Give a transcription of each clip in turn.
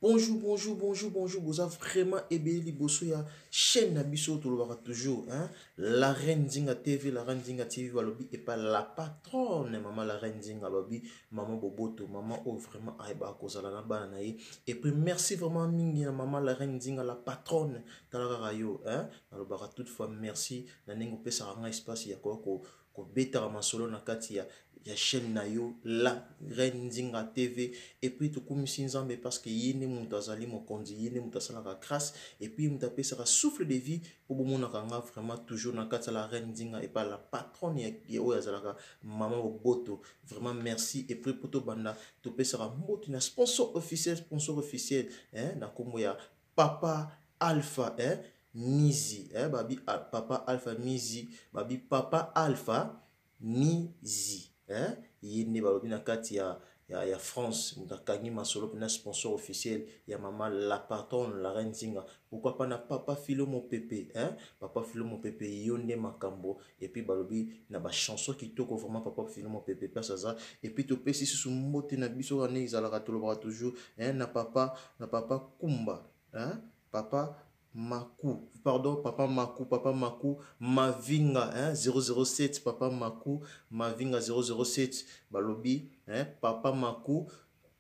Bonjour, bonjour, bonjour, bonjour. Boza vraiment ebele liboso ya chaîne na biso tolobaka toujours, hein? La Reine Nzinga TV, la Reine Nzinga TV balobi et pas la patronne maman la Reine Nzinga balobi maman Boboto, maman oyo vraiment ayeba kozala na bana na ye. Et puis merci vraiment mingi na maman la Reine Nzinga la patronne tala kaka yo, hein? Nalobaka toutefois merci na ndenge opesaka nga espace ya ko kobetaka masolo na kati ya chaîne na yo la Reine Nzinga TV. Et puis tokumisi Nzambe parce que ye nde moto azali mokonzi, ye nde moto asalaka grâce et puis moto apesaka souffle de vie po bomonaka nga vraiment toujours na kati ya la Reine Nzinga et pas la patronne ya oyo azalaka maman Boboto. Vraiment merci. Et puis po tobanda topesaka mbote na sponsor officiel, sponsor officiel, hein, na kombo ya Papa Alpha, hein, Mizi, hein, babi Papa Alpha Mizi, babi Papa Alpha Mizi, hein, ye nde balobi na kati ya France, moto akangi masolo mpena sponsor officiel ya mama la patronne la Reine Nzinga. Pourquoi pas na Papa Philo Mopepe, hein, Papa Philo Mopepe yo nde makambo. Et puis balobi na ba chanson kitoko vraiment Papa Philo Mopepe place aza. Et puis topesi susu mbote na biso wana ezalaka tolobaka toujours, hein, na papa Kumba, hein, Papa Maku, pardon, Papa Maku, Papa Maku Mavinga, hein, 007, Papa Maku Mavinga 007, balobi, hein, Papa Maku,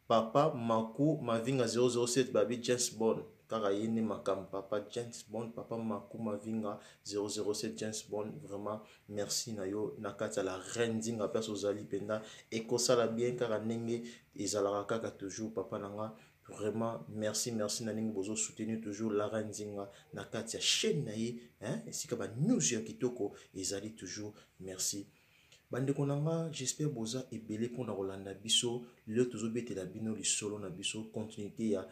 Papa Maku Mavinga 007, babi James Bond, kaka ye nde makambo, Papa James Bond, Papa Maku Mavinga 007 James Bond, vraiment merci na yo na kati ya la Reine Nzinga place ozali mpenza ekosala bien kaka ndenge ezalaka kaka toujours papa na nga. Vraiment merci, merci na ndenge bozo soutenir toujours la Reine Nzinga na kati ya chaîne na ye, hein, esika ba news ya kitoko ezali toujours. Merci bandeko na nga, j'espère boza ebele mpona kolanda biso lelo. Tozobetela bino lisolo na biso continuité ya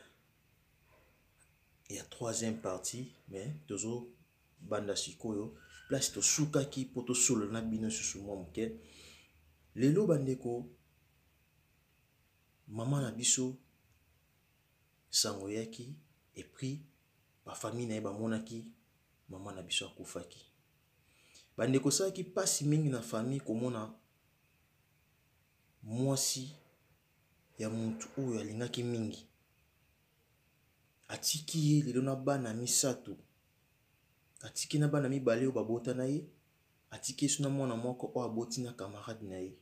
troisième partie, mais tozobanda sikoyo place tosukaki mpo tosolola na bino susu mwa moke lelo. Bandeko, mama na biso sango eyaki et puis bafamille na ye bamonaki mama na biso akufaki. Bandeko, esalaki mpasi mingi na famille komona mwasi ya mutu oyo alingaki mingi atiki ye lelo na bana misato, atiki na bana mibale oyo babota na ye, atiki ye so na mwana moko oyo aboti na camarade na ye.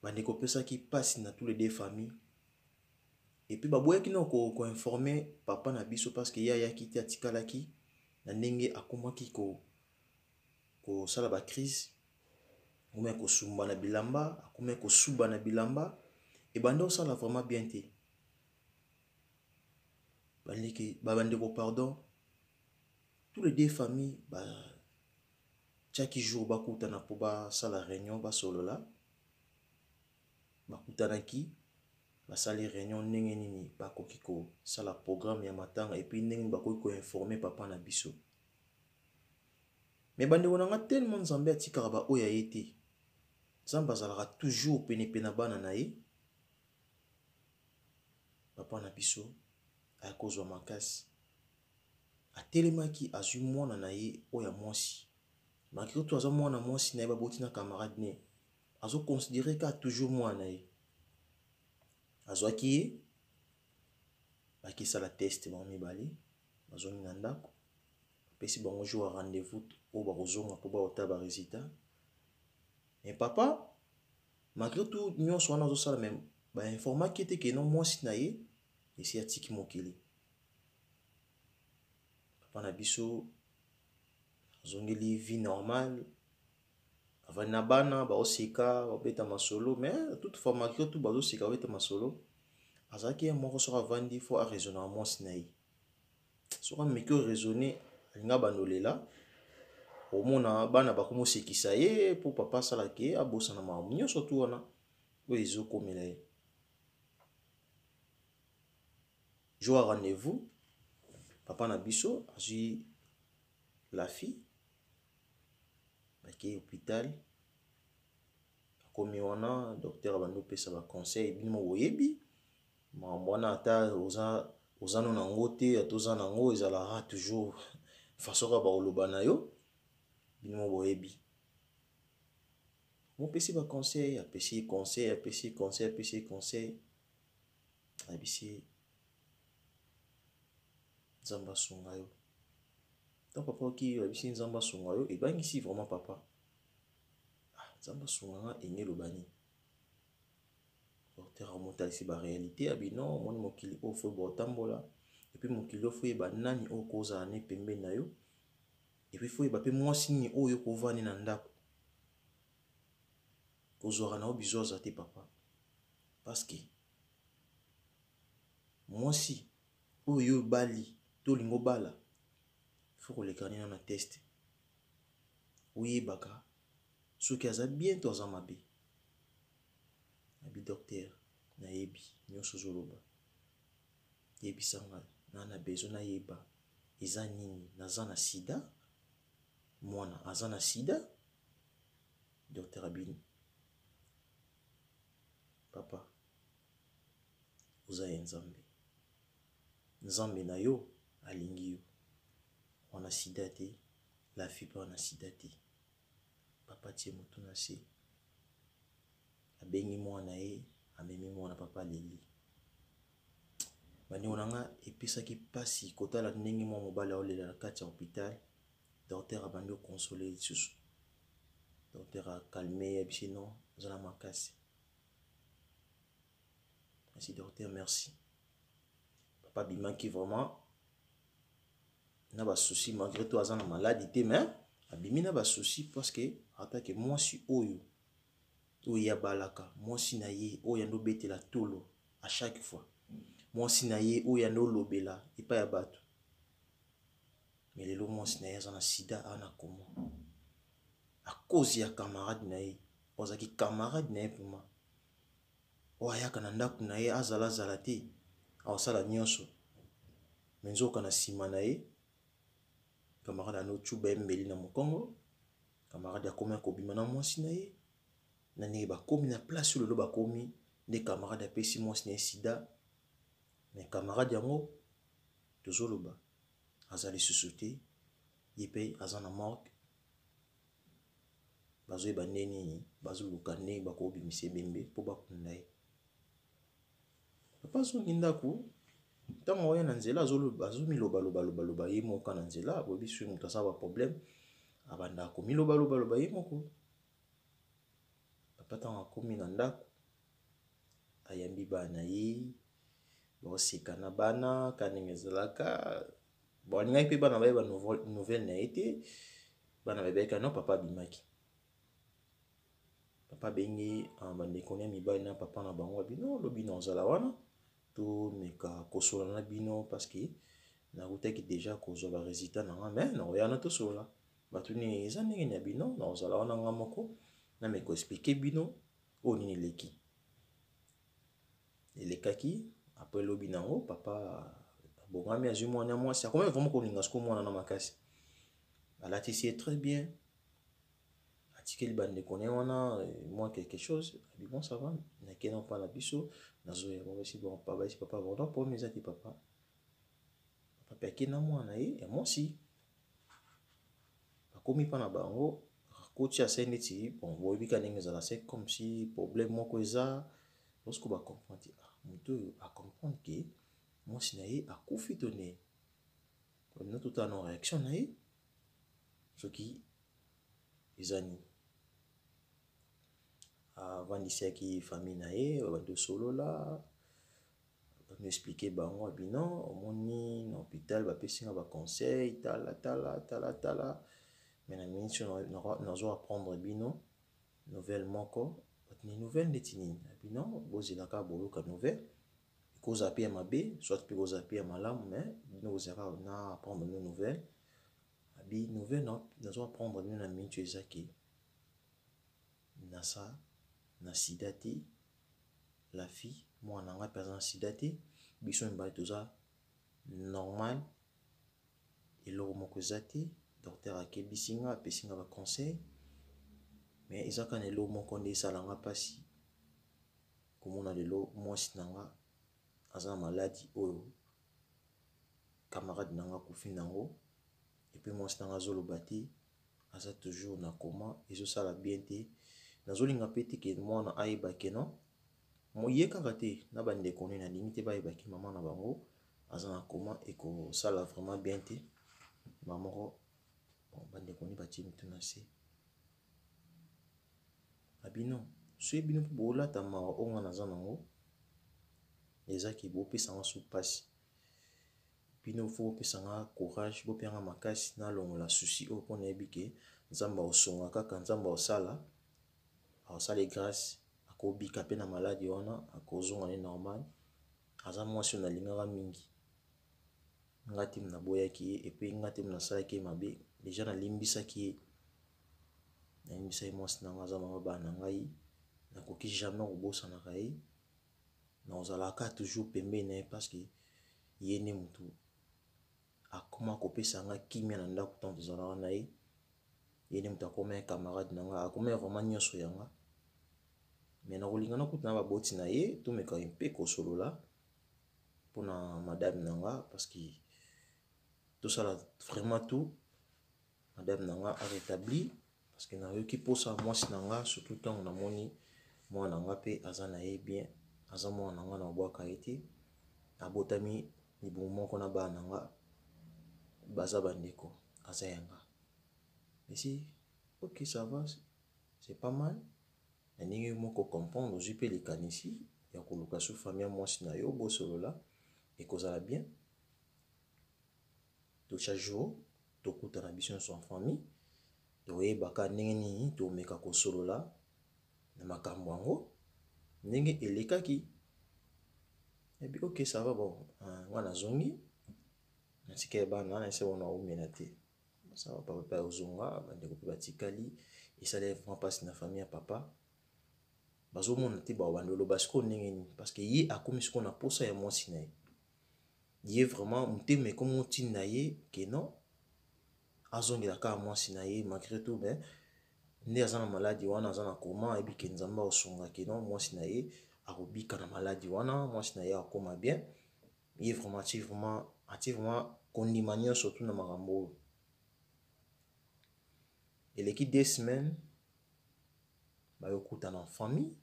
Bandeko, opesaki mpasi na tous les deux familles. Et puis baboyaki na koinformer papa na biso parce que ye ayaki te, atikalaki na ndenge akomaki kosala bacrise, akomaki kosumba na bilamba, akomaki kosuba na bilamba, ebanda osala vraiment bien te. Bandeko, pardon, tous les deux familles batiaki jour bakutana mpo basala réunion, basolola. Bakutanaki, basali réunion ndenge nini bakoki kosala programme ya matanga et puis ndenge bakoki koinformer papa na biso. Mais bandeko na nga, tellement Nzambe atikaka baoyo aye te, Nzambe azalaka toujours penepene na bana na ye. Papa na biso akozwa makasi, atelemaki, azwi mwana na ye oyo ya mwasi. Malgré tout aza mwana mwasi na ye baboti na camarade ne, azoconsidérer kaka toujours mwana na ye. Azwaki ye, bakisala test bango mibale, bazongi na ndako, bapesi bango jour ya rendez-vous oyo bakozonga mpo baotala barésultat. Mais papa, malgré tout nyonso wana azosala, mais bainformaki ete que non, mwasi na ye esi atiki mokili. Papa na biso azongeli vie normale, avandi na bana, baoseka, babeta masolo. Mais toutefois, malgré tout bazoseka, babeta masolo, azalaki ye moko. Soki avandi, faut araisonnaka mwasi na ye. Soki ameki oraisonner, alinga bandolela. Omona bana bakomosekisa ye mpo papa asalaki ye abosana makambo nyonso tu wana oyo ezokomela ye. Jour ya rendez-vous, papa na biso azwi la fille, bakei hôpital. Akomi wana, docteur abandi opesa baconseil. Bino moko boyebi makambo wana, ata oza no nango te, ata oza nango, ezalaka toujours façon kaka bakoloba na yo. Bino moko boyebi. Mopesi baconseil, apesi conseil, apesi conseil, apesi conseil. Ayebisi ye Nzambe asunga yo. Ntango papa oki ayebisi ye Nzambe asunga yo, ebangisi vraiment papa. Ah, Nzambe asunga nga enge eloba nini? Docteur amotalisi ba réalité ya bino, omoni mokili oyo fo botambola, et puis mokili oyo fo yeba nani oyo kozala ne pembeni na yo, et puis fo yeba pe mwasi nini oyo kovandi na ndako. Kozwaka na yo bizwaza te papa. Parce que mwasi oyo yo obali to olingi obala, faut koleka nino na test. Oyebaka soki aza bien to aza mabe. Abi docteur, nayebi nyonso ozoloba. Yebisa nga na na besoin nayeba eza nini, naza na sida, mwana aza na sida. Docteur abi papa oza ya Nzambe, Nzambe na yo alingi yo, wana sida te, la fille pe wana sida te. Papa tie motu na se, abengi mwana ye, amemi mwana, papa aleli. Bandeko na nga, epesaki mpasi kotala ndenge mwa mobali aolela na kati ya hôpital. Docteur abandi okonsole lisusu, docteur akalme ye, ayebisi non, zala makasi. Merci docteur, merci. Papa abimaki vraiment na ba soucis, malgré tout aza na maladie te, mais abimi na ba soucis parce que atake mwasi oyo oyo abalaka, mwasi na ye oyo ando betela tolo à chaque fois, mwasi na ye oyo ando lobela epai ya bato, mais lelo mwasi na ye aza na sida, aza na coma à cause ya camarade na ye, oyo azalaki camarade na ye vraiment, oyo ayaka na ndako na ye azalazala te, aosala nyonso, me nzoka na nsima na ye camarade anocuba ye mbeli na mokongo. Camarade akomi akobima na mwasi na ye, na ndenge bakomi na place oyo lelo bakomi, nde camarade apesi mwasi na ye sida. Me camarade yango tozoloba aza lisusu te, ye mpe aza na morgue, bazoyeba nde nini, bazoluka ndenge bakobimisa ebembe mpo bakunda ye. Papa azongi ndako, ntango oya na nzela azomilobalobaloba ye moko na nzela, boyebi soki moto aza ba problème abandaka komilobalobaloba ye moko. Papa ntango akomi na ndako ayambi bana ye, baoseka na bana ka ndenge ezalaka. Bon, alingaki mpe bana bayeba nouvelle na ye te, bana bayebaki no papa abimaki. Papa abengi bandeko na mibali na papa na bango, abi no lobi na ozala wana tomeka kosolola na bino parce que nakutaki déjà kozwa ba résultat na nga, mais nakoya na tosolola. Bato nini eza ndenge na bino, na ozala wana nga moko nameka koexplike bino oyo nini eleki elekaki. Après lobi nango papa abongami, azwi mwana mwasi, akomi vraiment kolinga siko mwana na makasi, alatisi ye très bien, atikeli bandeko na ye wana mwa quelque chose, abi bon ça va, nakei na mpa na biso, nazoya. Bon, bon papa, esi papa bon problème eza te. Papa papa mpe akei na mwana ye ya mwasi, bakomi mpa na bango, akoti, asali neti bon boyebi ka ndenge ezala, c'est comme si problème moko eza. Lorsque bacomprendre te, ah, moto oyo acomprendre ke mwasi na ye akufi to nini, bino totala na réaction na ye soki eza nini. Avandisiaki famille na ye, babandi osolola, bami explike bango, abino omoni na hôpital bapesi nga baconseil, tala tala tala tala, mais na miniti nazo apprendre bino nouvelle moko. Ni nouvelle ndeti nini? Abino bozelaka boyoka nouvelle, ekozala mpe ya mabe soit mpe ekozala mpe ya malamu, mais bino bozalaka na apprendre bino nouvelle. Abi nouvelle nazo apprendre bino na miniti eza ke naza na sida te, la fille mwana nga mpe aza na sida te, biso mibale toza normal, eloko moko eza te. Docteur akebisi nga, apesi nga baconseil, mais eza kaka na eloko moko nde esala nga mpasi komona lelo mwasi na nga aza na maladi oyo camarade na nga akufi nango, et puis mwasi na nga azoloba te, aza toujours na coma, ezosala bien te. Nazolinga mpe te ke mwana ayeba ke non. Ye kaka te na bandeko nini alingi te bayebaki mama na bango aza na coma, ekosala vraiment bien te. Mama moko, bon, bandeko nini batie mitu na se. Abi non, soki bino mpe bolata mawa oyo nga naza nango, ezaki bopesa nga su mpasi. Bino fo bopesa nga courage, bopesa nga makasi nalongola souci oyo, mpo nayebi ke Nzambe akosunga kaka, Nzambe akosala, akosala grâce, akobika mpe na maladi wana, akozonga ne normal. Aza mwasi oyo nalingaka mingi. Nga te naboyaki ye, et puis nga te nasalaki ye mabe. Déjà nalimbisaki ye. Nalimbisaki mwasi na nga, aza mama bana na ngai. Nakoki jamais kobosanaka ye. Nakozalaka toujours pembeni na ye parce que ye nde motu akoma kopesa nga kimia na ndako ntango tozalaka na ye. Ye nde moto akoma ye camarade na nga, akoma ye vraiment nyonso ya nga. Mais nakolinga nakuta na baboti na ye, tomeka mpe kosolola mpona madame na nga, parce que tosala vraiment tout madame na nga arétabli, parce que nayoki mposa mwasi na nga, surtout ntango namoni mwana na nga mpe aza na ye bien. Aza mwana na nga, na obwaka ye te. Abotami libumu moko na bana na nga, baza bandeko, aza ya nga. Esi ok, ça va, c'est pas mal. Na ndenge moko comprendre, ozwi mpe likanisi ya koluka su famille ya mwasi na yo, bosolola, ekozala bien. Totya jour, tokutana biso nyonso en famille, toyebaka ndenge nini tomeka kosolola na makambo yango ndenge elekaki. Ebi ok, ça va. Bon, nga nazongi, natika ye bana na ese wana, aumela te. Ça va, papa mpe ozonga, bandeko mpe batikali. Esali vraiment mpasi na famille ya papa, bazomona te babanda oloba sikoyo ndenge nini, parce que ye akomi sikoyo na posa ya mwasi na ye. Ye vraiment motema ekomi otinda ye ke non, azongela kaka mwasi na ye malgré tout. Mais nde aza na maladi wana, aza na coma, ayebi ke Nzambe akosunga, ke non, mwasi na ye akobika na maladi wana, mwasi na ye akokoma bien. Ye vraiment atie vraiment, atie vraiment kondima nyonso tu na makambo oyo. Eleki 2 semaines, bayokutana famille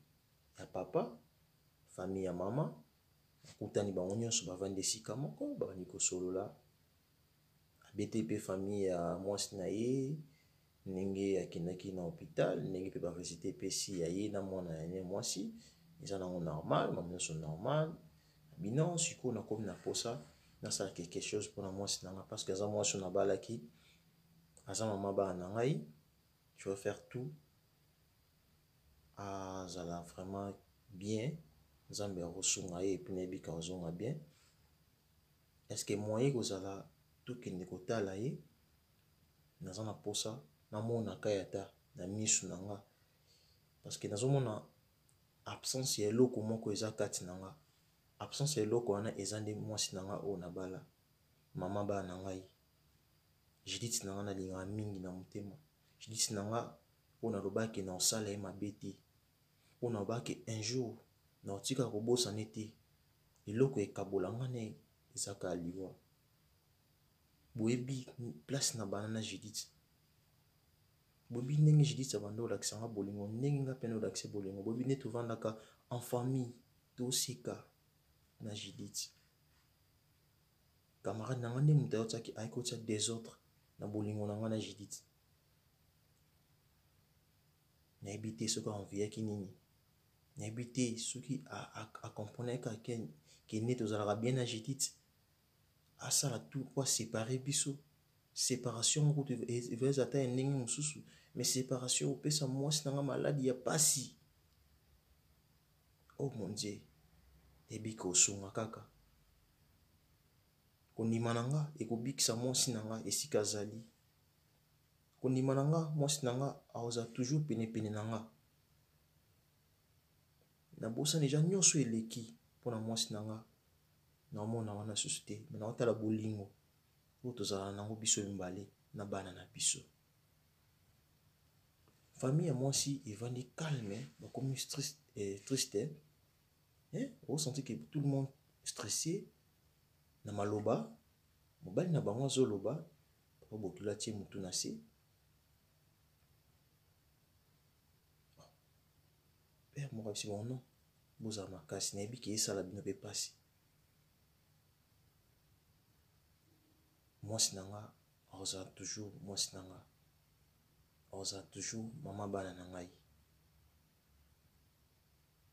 ya papa, famille ya mama, bakutani bango nyonso, bavandi esika moko, babandi kosolola. Abeti mpe famille ya mwasi na ye ndenge akendaki na hôpital, ndenge mpe barésultat epesi ya ye na mwana ya ye mwasi eza nango normal, mambo nyonso normal. Bino sikoyo nakomi na posa nasala quelque chose mpona mwasi na nga, parce que aza mwasi oyo nabalaki, aza mama bana na ngai. Je vais faire tout azala vraiment bien. Nzambe akosunga ye, et puis nayebi ka kozonga bien. Est ce que moyen kozala tokende kotala ye? Naza na posa namonaka ye ata na misu na nga, parce que nazomona absence ya eloko moko eza kati na nga. Absence ya eloko wana eza nde mwasi na nga oyo nabala, mama bana na ngai, Judith na nga nalingaka mingi na motema. Judith na nga oyo nalobaki na osala ye mabe te, oyo nalobaki un jour na otika kobosana te. Eloko ekabola nga na ye eza kaka liwa. Boyebi place na bana na Judith, boyebi ndenge Judith abanda olakisa nga bolingo, ndenge nga mpe olakisa bolingo. Boyebi nde tovandaka en famille, toseka na Judith. Camarade na nga nde moto ayotiaki, ayaki kotia désordre na bolingo na nga na Judith. Nayebi te soki aenviaki nini, nayebi te soki acomprenaki kaka ke nde tozalaka bien na Judith, asala tout po aséparer biso. Séparation moko eza ata ya ndenge mosusu, mais séparation opesa mwasi na nga maladi ya pasi. Oh mon Dieu, nayebi kosunga kaka kondima na nga ekobikisa mwasi na nga esika azali. Kondima na nga, mwasi na nga akozala toujours penepene na nga. Nabosani deja nyonso eleki mpona mwasi na nga, naomona wana susu te, me naotala bolingo oyo tozalaka nango biso mibale na bana na biso. Famille ya mwasi evandi calme, bakomi triste, eh? Osenti que tout le monde stressé na maloba mobali na bango azoloba. Papa bokilo atie motu na se. Père moko abisi bango non. Bozala makasi, nayebi ke esala bino mpe mpasi. Mwasi na nga akozala toujours mwasi na nga, akozala toujours mama bana na ngai.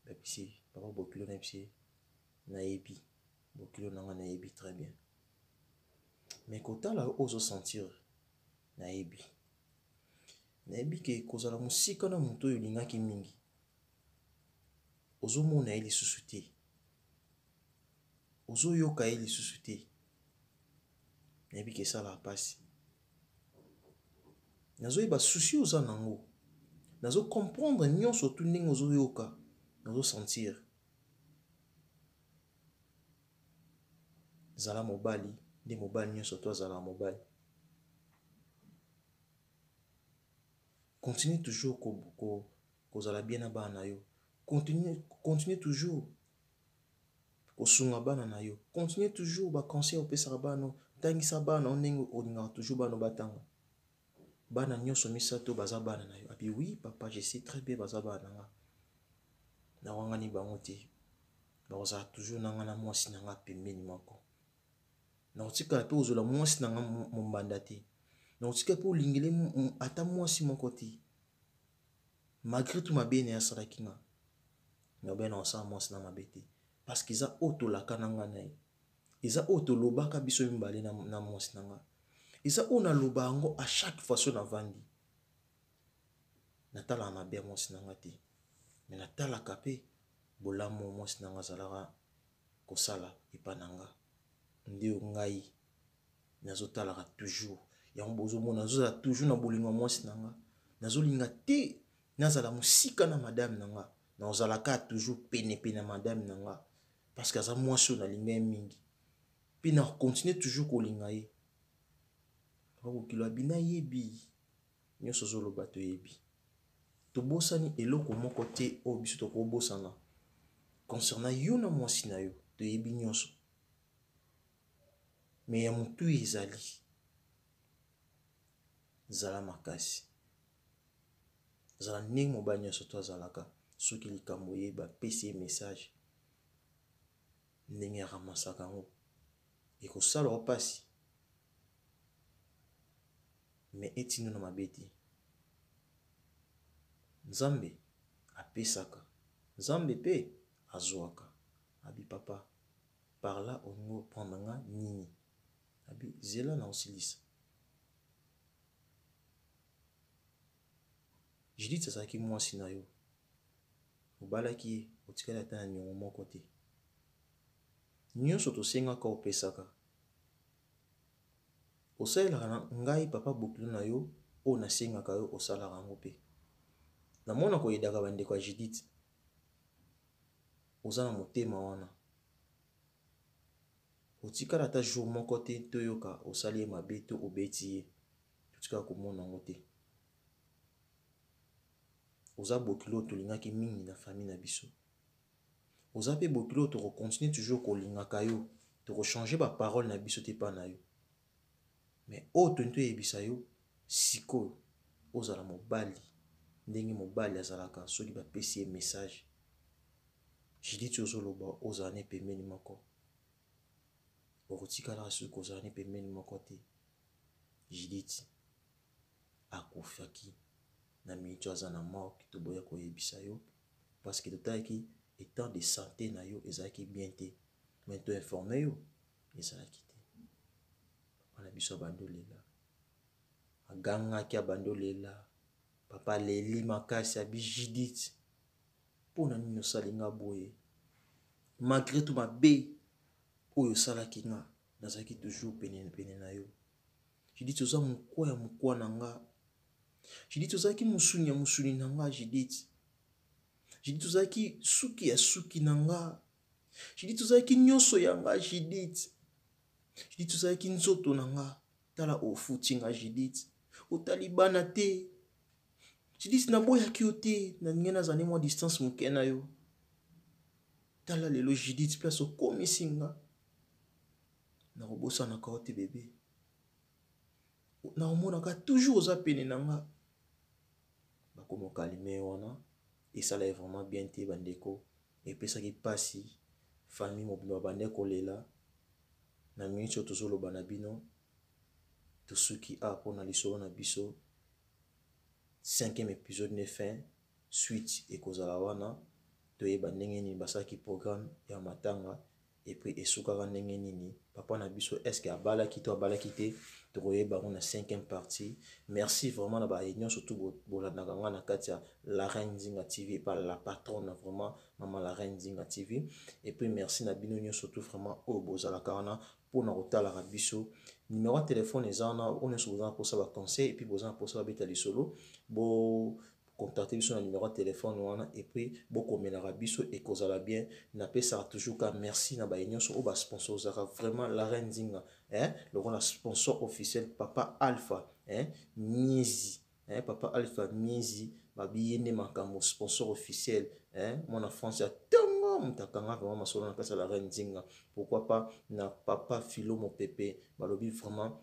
Nayebisi papa bokilo, nayebisi ye nayebi bokilo na nga, nayebi très bien, mais kotala oyo ozo sentir, nayebi, nayebi ke kozala mosika na moto oyo olingaki mingi, ozomona ye lisusu te, ozoyoka ye lisusu te, nayebi ke esalaka mpasi. Nazoyeba souci oza nango, nazo comprendre nyonso tu ndenge ozoyoka, nazo sentir. Zala mobali nde mobali nyonso to azalaka mobali. Continue toujours kozala bien na bana na yo. Continue, continue toujours kosunga bana na yo. Continue toujours ba conseil opesaka bana, tangisa bana yo ndenge olingaka toujours bana batanga. Bana nyonso misato baza bana na yo. Abi oui papa, je sais très bien baza bana na nga. Nawangani bango te. Bakozala toujours na nga na mwasi na nga pembeni moko. Nakotikala mpe kozwela mwasi na nga mombanda te. Nakotikala mpe olingele ata mwasi moko te. Malgré tout mabe na ye asalaki nga. Nabe na kosala mwasi na mabe te. Parce que eza oyo tolaka na nga na ye. Eza oyo tolobaka biso mibale na mwasi na nga. Eza oyo naloba yango à chaque fois so navandi. Natalaka mabe ya mwasi na nga te. Mais natalaka mpe bolamu mwasi na nga azalaka kosala epa na nga. Nde ngai nazotalaka toujours. Yango bozomona nazozala toujours na bolingo ya mwasi na nga. Nazolinga te nazala mosika na madame na nga. Nazalaka toujours penepene na madame na nga. Parce que aza mwasi oyo nalinga ye mingi. Pe na continuer toujours kolinga ye. Papa Bokilo abi nayebi nyonso ozoloba toyebi. Tobosani eloko moko te oyo biso tokobosana concernant yo na mwasi na yo, toyebi nyonso. Mais ya motuya ezali zala makasi, zala ndenge mobali nyonso to azalaka. Soki likambo ye bapesi ye message, ndenge aramasaka yango ekosala yo mpasi, mais etino na mabe te. Nzambe apesaka, Nzambe mpe azwaka. Abi papa, par là olingi oprendre nga nini? Abi zela na osilisa. Judith azalaki mwasi na yo, obalaki ye, otikali ata na niongo moko te. Nyonso tosengaka opesaka. Osalelaka na ngai papa bokilo na yo oyo nasengaka yo osalaka yango mpe. Namona koyedaka bandeko ya Judith. Oza na motema wana. Otikala ata jour moko te toyoka osali ye mabe to obeti ye. Totikala komona yango te. Oza bokilo oyo tolingaki mingi na famille na biso. Oza pe bokilo oyo toko continuer toujours kolingaka yo. Toko changer ba parole na biso te epa na yo. Mais oyo tolingi toyebisa yo sikoyo, ozala mobali ndenge mobali azalaka soki bapesi ye message. Judith ozoloba ozala ne pembeni moko. Okotikalaka soki kozala ne pembeni moko te. Judith akufaki na minute aza na morgue, toboya koyebisa yo parce que totalaki état de santé na yo ezalaki bien te, mais to informer yo ezalaki te. Papa na biso abandi olela, agangaki, abandi olela, papa aleli makasi, abi Judith, mpona nini osali nga boye? Malgré tout mabe oyo osalaki nga, nazalaki toujours pene pene na yo. Judith oza mokwa ya mokwa na nga. Judith ozalaki mosuni ya mosuni na nga. Judith, Judith ozalaki suki ya suki na nga. Judith ozalaki nyonso ya nga. Judith, Judith ozalaki nzoto na nga. Tala ofuti nga Judith, otali bana te. Judith naboyaki yo te, nalingi nazala ne mwa distance moke na yo. Tala lelo Judith place okomisi nga. Nakobosanaka yo te bebe, nakomonaka toujours oza pene na nga. Bakomi okalime wana esala ye vraiment bien te bandeko. Epesaki mpasi, famille mobimba babandaki kolela. Na minute oyo tozoloba na bino, tosuki awa mpona lisolo na biso. Cinquième épisode ne fin, suite ekozala wana. Toyeba ndenge nini basalaki programme ya matanga et puis esukaka ndenge nini. Papa na biso, est ce que abalaki to abalaki te? Tokoyeba yango na cinquième partie. Merci vraiment na baye nyonso tu bolandaka nga na kati ya La Reine Nzinga TV epa la patronne, vraiment mama La Reine Nzinga TV. Et puis merci na bino nyonso tu vraiment oyo bozalaka wana mpona kotalaka biso. Numéro ya telefone eza wana, oyo nyonso boza na mposa baconseil et puis boza na mposa babeta lisolo, bo contacte biso na numéro ya telefone wana et puis bokomelaka biso, ekozala bien. Napesaka toujours ka merci na baye nyonso oyo basponsorisaka vraiment La Reine Nzinga, eh? Lokola sponsor officiel Papa Alpha, eh? Miezi, eh? Papa Alpha Miezi, babi ye nde makambo, sponsor officiel, eh? Mwana France ya ntongo, moto akanga vraiment masolo na kati ya La Reine Nzinga. Pourquoi pas na Papa Philo Mopepe, balobi vraiment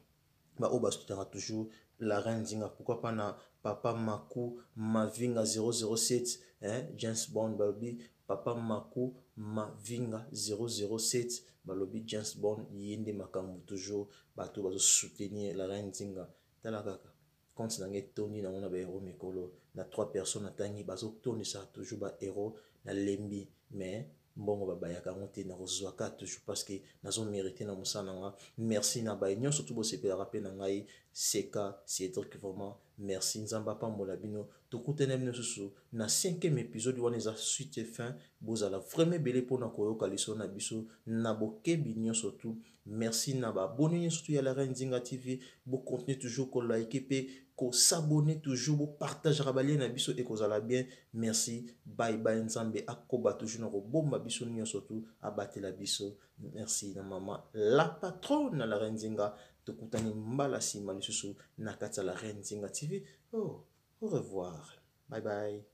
baoyo basutaka toujours La Reine Nzinga. Pourquoi pas na Papa Maku Mavinga 007, eh? James Bond, balobi Papa Maku Mavinga 007, balobi James Bond, ye nde makambo, toujours bato bazosoutenir La Reine Nzinga. Tala kaka compte na ngai etondi nango na baeuro mikolo na trois personnes natangi, bazotondisa toujours baeuro. Nalembi, mais mbongo babayaka yango te, nakozwa ka toujours parce que nazomérite na mosala na nga. Merci na baye nyonso tu bosepelaka mpe na ngai, Seka Cédric, vraiment merci. Nzambe apambola bino. Tokutani bino susu na cinquième épisode, wana eza suite et fin. Bozala vraiment ebele mpona koyoka lisolo na biso na bokebi nyonso tu. Merci na baabonné nyonso tu ya La Reine Nzinga TV. Bocontinue toujours kolike mpe kos'abonner toujours, bopartageaka balien na biso, ekozala bien. Merci, bye bye. Nzambe akoba toujours na kobomba biso nyonso tu, abatela biso. Merci na mama la patronne na La Reine Nzinga. Tokutani mbala nsima lisusu na kati ya La Reine Nzinga TV. Oh, au revoir, bye bye.